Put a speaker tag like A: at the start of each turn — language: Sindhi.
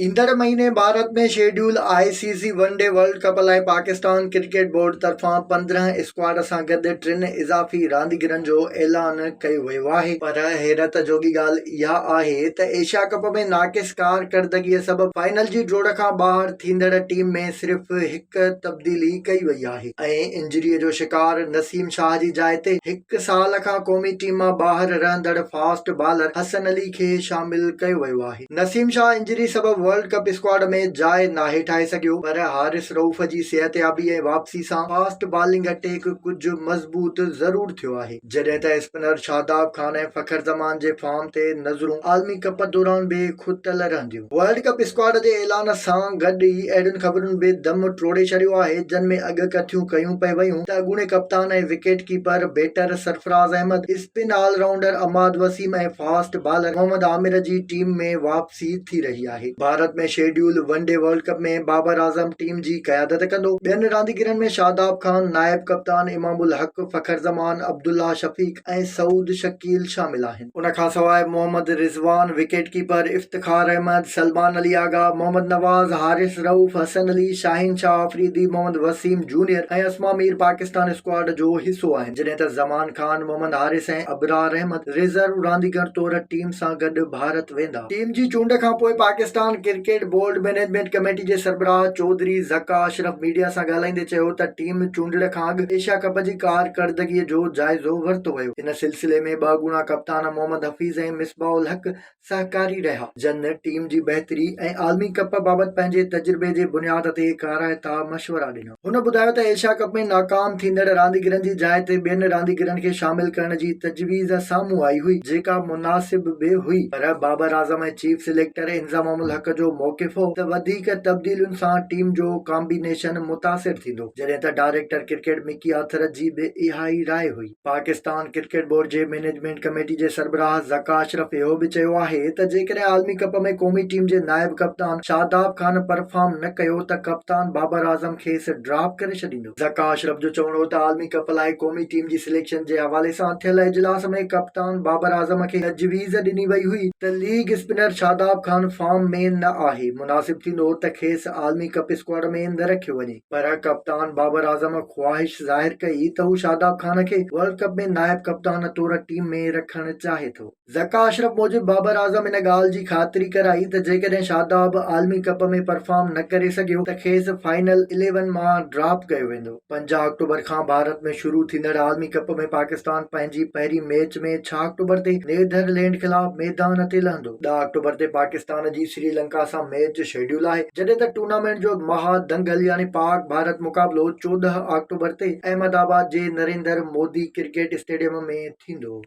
A: ايندڙ مهيني Bharat ۾ schedule I C C one day world cup لاء پاڪستان ڪرڪيٽ بورڊ طرفان 15 اسڪواڊ سان گڏ ٽن اضافي رانديگرن جو اعلان ڪيو ويو آهي. پر حيرت جوڳي ڳالهه اها آهي ته ايشيا ڪپ ۾ ناقص ڪارڪردگيء سبب فائنل جي ڊوڙ کان ٻاهر ٿيندڙ ٽيم ۾ صرف هڪ تبديلي ڪئي وئي آهي ۽ انجريء جو شڪار نسيم شاهه جي جاء تي هڪ سال کان قومي ٽيم مان ٻاهر رهندڙ فاسٽ بالر حسن علي کي شامل ڪيو ويو آهي. نسيم شاهه انجري سبب ورلڊ ڪپ اسڪواڊ ۾ جاء ناهي ٺاهي سگهيو پر حارث رئوف جي صحتيابي ۽ واپسي سان فاسٽ بالنگ اٽيڪ ڪجهه مضبوط ضرور ٿيو آهي. جڏهن ته اسپنر شاداب خان ۽ فخر زمان جي فارم تي نظرون عالمي ڪپ دوران به کتل رهنديون. ورلڊ ڪپ اسڪواڊ جي اعلان سان گڏ ئي اهڙين خبرن به دم ٽوڙي ڇڏيو آهي جن ۾ اڳڪٿيون ڪيون پئي ويون ته اڳوڻي ڪپتان ۽ wicket keeper batter Sarfaraz Ahmed, spin all rounder Imad Wasim ۽ fast bowler Mohammad Amir جي ٽيم ۾ واپسي ٿي رهي آهي. Bharat ۾ schedule one day world cup ۾ Babar Azam team جي قيادت ڪندو. ٻين رانديگرن ۾ شاداب خان، نائب ڪپتان امام الحق، فخر زمان، عبدالله شفيق ۽ سعود شڪيل شامل آهن. ان کانسواء Mohammad Rizwan, wicket keeper, Iftikhar Ahmed, Salman Ali Agha, Mohammad Nawaz, Haris Rauf, Hasan Ali, Shaheen Shah Afridi, Mohammad Wasim junior ۽ Usman Mir Pakistan squad جو حصو آهن. جڏهن ته زمان خان، محمد حارث ۽ ابرار احمد ريزرو رانديگر طور ٽيم سان گڏ ڀارت ويندا. ٽيم جي چونڊ کانپوء Pakistan cricket board management committee جي سربراهه چوڌري ذڪا اشرف ميڊيا سان ڳالهائيندي چيو ته ٽيم چونڊڻ کان اڳ ايشيا ڪپ جي ڪارڪردگي جو جائزو ورتو ويو. ان سلسلي ۾ ٻه اڳوڻا ڪپتان محمد حفيظ ۽ مصباح الحق سهڪاري رهيا، جن ٽيم جي بهتري ۽ عالمي ڪپ بابت پنهنجي تجربي جي بنياد تي ڪارائتا مشورا ڏنا. هن ٻڌايو ته ايشيا ڪپ ۾ ناڪام ٿيندڙ رانديگرن جي جاء تي ٻين رانديگرن کي شامل ڪرڻ جي تجويز سامهون آئي هئي، جيڪا مناسب به هئي، پر Babar Azam ۽ chief selector Inzamam ul Haq جو موقف هو ته وڌيڪ تبديلين سان ٽيم جو ڪامبينيشن متاثر ٿيندو، جڏهن ته ڊائريڪٽر ڪرڪيٽ مڪي آٿر جي به اها ئي راء هئي. پاڪستان ڪرڪيٽ بورڊ جي مئنيجمينٽ ڪميٽي جي سربراهه ذڪا اشرف اهو به چيو آهي ته جيڪڏهن عالمي ڪپ ۾ قومي ٽيم جي نائب ڪپتان شاداب خان پرفارم نه ڪيو ته ڪپتان بابر اعظم کيس ڊراپ ڪري ڇڏيندو. ذڪا اشرف جو چوڻ هو ته عالمي ڪپ لاء قومي ٽيم جي سليڪشن جي حوالي سان ٿيل اجلاس ۾ ڪپتان بابر اعظم کي تجويز ڏني وئي هئي ته leg spinner Shadab Khan form ۾ نه آهي، مناسب ٿيندو ته کيس عالمي ڪپ اسڪواڊ ۾ نه رکيو وڃي. پر ڪپتان بابر اعظم خواهش ظاهر ڪئي ته هو شاداب خان کي ورلڊ ڪپ ۾ نائب ڪپتان طور ٽيم ۾ رکڻ چاهي ٿو. ذڪا اشرف موجب بابر اعظم ان ڳالهه جي خاطري ڪرائي ته جيڪڏهن شاداب عالمي ڪپ ۾ پرفارم نه ڪري سگهيو ته کيس فائنل اليون مان ڊراپ ڪيو ويندو. 50 آڪٽوبر کان ڀارت ۾ شروع ٿيندڙ عالمي ڪپ ۾ پاڪستان پنهنجي پهرين ميچ ۾ ڇهه آڪٽوبر تي نيڌرلينڊ خلاف ميدان تي لهندو. 10 آڪٽوبر تي پاڪستان جي سريلنڪا سان ميچ شيڊيول آهي، جڏهن ته ٽورنامينٽ جو مها دنگل يعني پاڪ ڀارت مقابلو 14 آڪٽوبر تي احمد آباد جي نريندر مودي ڪرڪيٽ اسٽيڊيم ۾ ٿيندو.